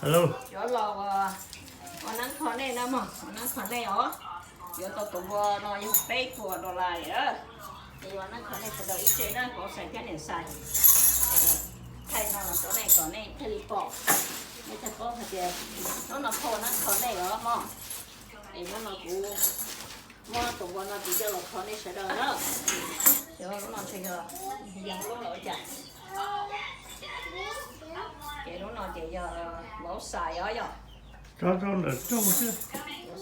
Yuav los ua neeb kho nej na mog, ua neeb kho nej os. Yuav tau tus npua no yog peb puas dollar lawm. Ces yuav neeb kho nej sawv daws ib tse na, kuv Xais thiab niam Xais thaij no los rau nej kom nej thiaj li pom, nej thiaj paub hais tias hnub no phauj neeb kho nej os mog. Es hnub no kuv muab tus npua no tiv coj los kho nej sawv daws na. Hnub no ntshe yog, yog hnub los cas. Ces hnub no ces yog vauv Xais os yog. Vauv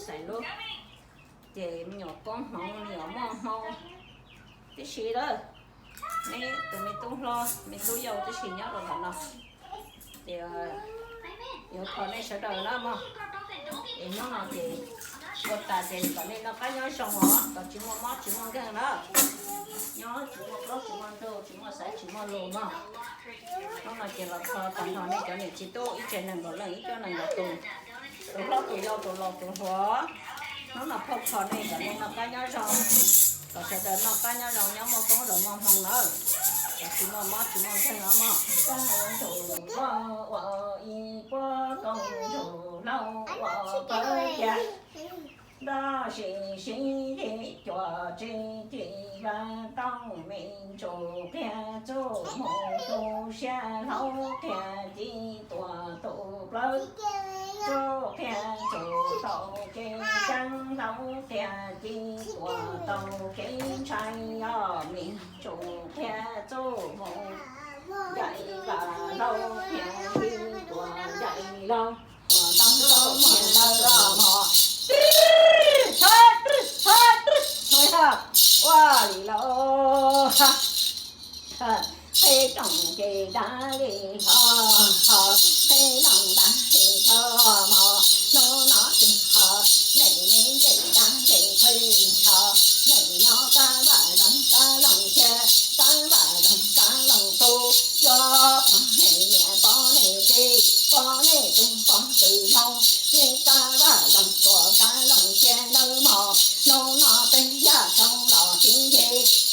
Xais lub, ces me nyuam koob hmoov me nyuam muaj hmoo tib si lawm. Neb tus me tub hlob me tub yau tib si nyob rau ntawm no. Ces yuav kho nej sawv daws na mog. Es hnub no ces ua tas ces kom nej noj qab nyob zoo os, kom tsis muaj mob tsis muaj nkeeg na. Nyob tsis muaj plaub tsis muaj ntug, tsis muaj xaiv tsis muaj lus mog. Hnub no ces los kho tag nrho nej cov niam txiv tub ib tse nees nkaum leej, ib cuab nees nkaum tus, tus hlob tus yau tus laus tus hluas. Hnub no phauj kho nej kom nej noj qab nyob zoo, kom sawv daws noj qab nyob zoo nyob muaj koob zoo muaj hmoo nawb. Kom tsis muaj mob tsis muaj nkeeg os mog. Ntsuj loj ua ib puab kooj, ntsuj hlau ua pawg kiag, nroj sib sib nti cuam tsi ci vaj tooj, me ntsuj qhia txuj mus tu siab, hlaub qhia ci tuam tu plawv, ntsuj qhia txuj tau kev ceeb, hlaub qhia ci tuam tau kev ntshai os, me ntsuj qhia txuj mus ncaim vaj, hlaub qhia ci tuam ncaim vaj, ntoo tau mus ntawd los mog. Ua li lauj, qheb rooj ces dav li hlo, qheb looj dav li hlo mog. Hnub no ces ho nej me ntsej dav ntsej qhib hlo, nej nyob qab vaj zoov qab loog thiab, qab vaj zoov qab loog tu, yuav pom nej niam pom nej txiv, pom nej tub pom tw hlob, nej qab vaj zoov tuam qab loog thiab nawb mog. Hnub no peb yaj tau los sib nce,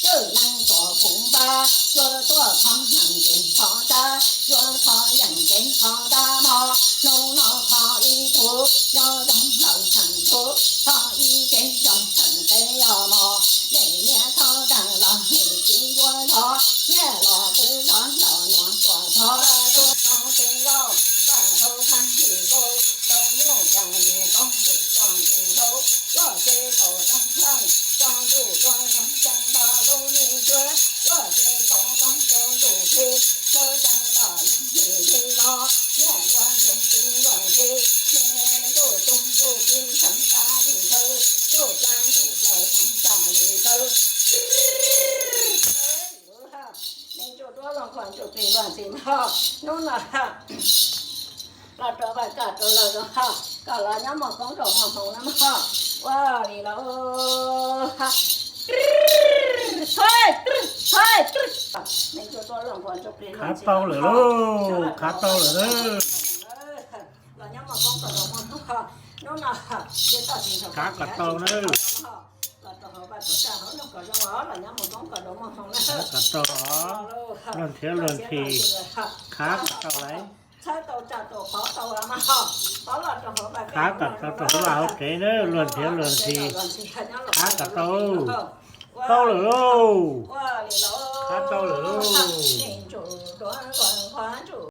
kwj neeg tuam pum npab, yuav tuaj kho neeg ces kho dab, yuav kho yeej ces kho dab mog. Hnub no kho ib tug, nyob zoo laus tseem tub, kho ib teg zoo tseem teb os mog. Nej niam thov dag los nej txiv yuav zog, nyiaj los kuv zog los nuav tuam thov tuaj kho tsev lauj, vaj hauv qhab hwj nkaus, tau nyuj cas nws koob tus txoj ntuj hlauv, yuav tsev kaum roob hleej, txoj ntuj dua txog tseeb nto lub me ntsuab, yuav tsev kaum roob txog ntuj plig, txog tseeb nto lub me ntsuab los, nyiaj dua ntsuag tsis luag nthi, nyiaj ntuj tug ntuj plig tseeb tas li thawj, ntuj plab ntuj plaws tseeb tas li thawj. Nej ntsuj duab looj kho ntsuj plig luag ntxhi mog. Hnub no los rau vaj kaj rau laug zoo hos, kom los nyob muaj koob rau muaj hmoo na mog. Ua li lauj, nej ntsuj duab looj kho ntsuj plig luag ntxhi, khav tau lawm lauj, khav tau lawm. Los nyob muaj koob kom zoo muaj hmoo, hnub no khav kom tau na. Los rau hauv vaj kom tau hauv loog kom zoo os, los nyob muaj koob kom zoo muaj hmoo na. Khav kom tau os, luag nrhiav luag ntxhi, khav kom tau lauj. Txhawb tau tsa tau pov tau mas ho, pov los rau hauv vaj, khav kom tau rau hauv vaj hauv tsev na, luag nrhiav luag ntxhi, khav kom tau. Tau lawm lauj, khav tau lawm lauj.